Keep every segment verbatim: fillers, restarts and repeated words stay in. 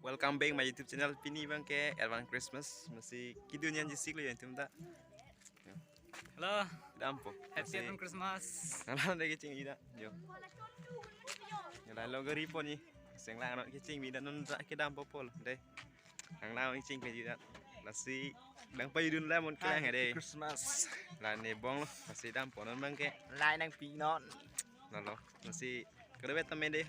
Welcome back my YouTube channel. Pini abang ke advance Christmas. Masi kedun an jisik lo ya itum ta. Hello. Kedampo. Happy advance Christmas. Nanglang dei kechingvai ta. Yo. Yo, la lo gari po ni. Senglang non kechingvai ta, non ta kedampo pol dei. Nanglang kechingvai ta. Lasi nang pajudun la mon kelang dei. Christmas. La ne bong lo. Lasi dampo non abang ke. Lai nangpinon. Nalo. Lasi kadokave ta men dei.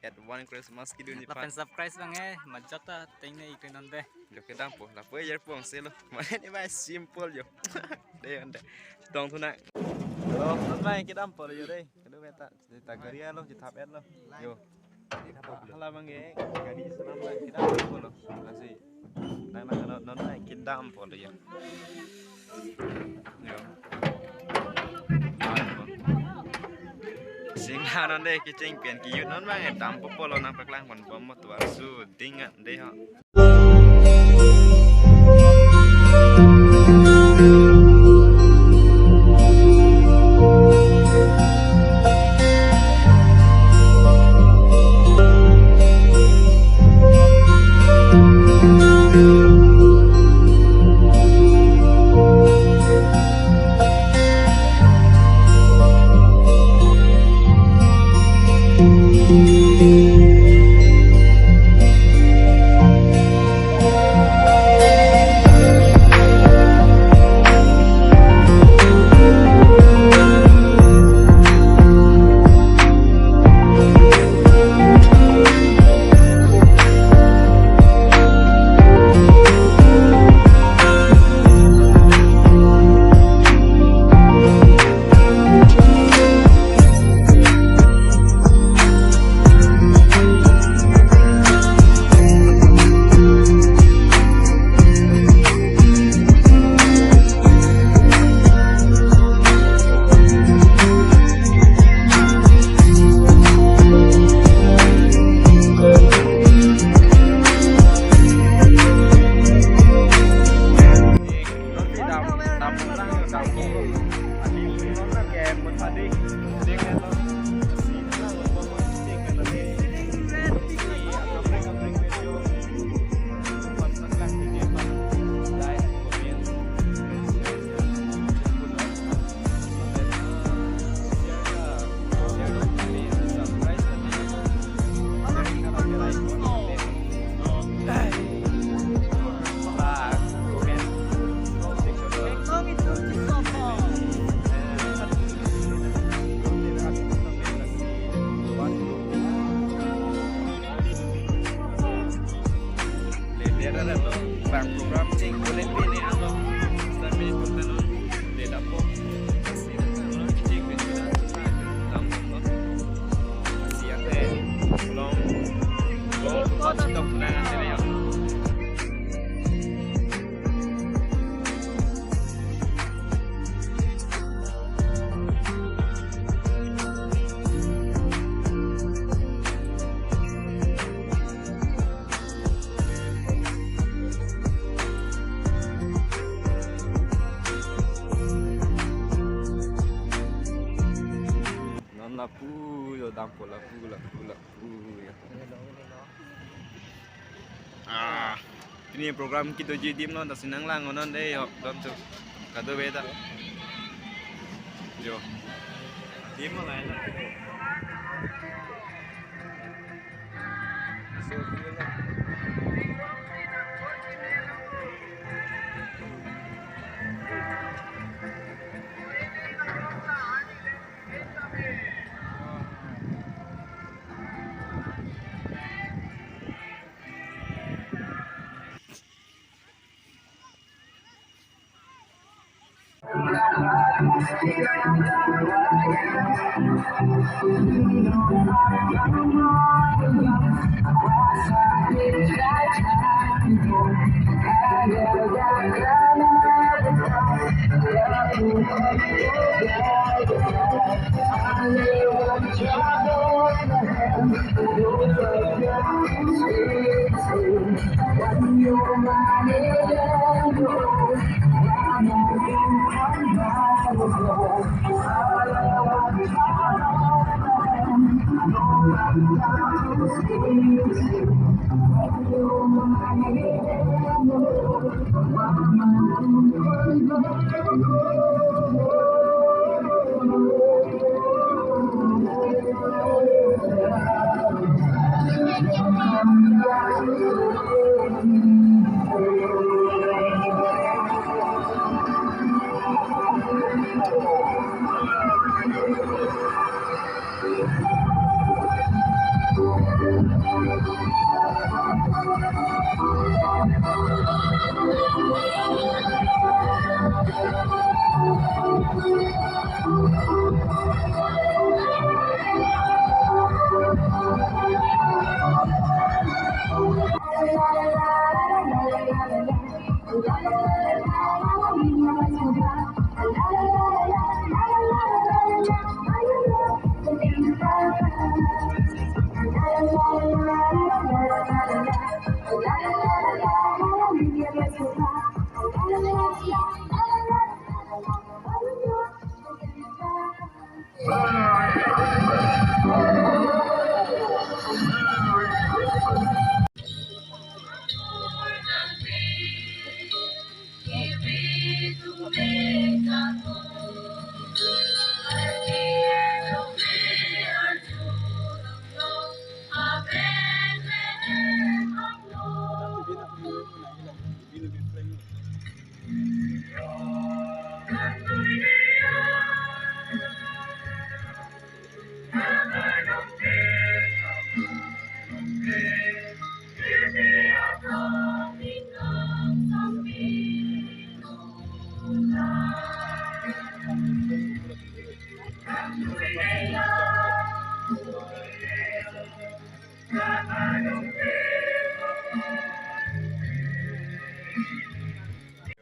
Advance Christmas kedunji aphan. Lapen surprise abang eh, majot ta tengne ikri non dei. Jo kedampo, lapu ajar puang selo. Mane ne bai simple jo. Dei ante. Tong thuna. Lo, non abang kedampo lo jo dei. Kadokave ta, dei ta gari alo, jithap et lo. Jo. Hala abang eh, gari selam abang kedampo lo. Lasi. Nang nang non non kedampo lo jo. Yo. Sing hanon dei kecheng pen kejut non abang eh dampo polo nangpaklang pon bom mo tuar su dingan dei ho. Non lapu jo dampo, lapu, lapu, lapu ya. Ah, pini program kedoji adim lo, lasi nanglang non dei, yo, don tu. Kadokave ta. Jo. Adim lo lai lo.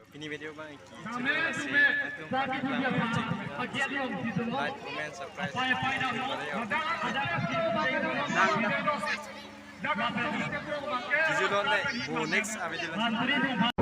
Pini video abang iki channel lasi, atum kami abang channel lasi, like, comment, subscribe, share, video. Kijulon dei, bo next a video lasi.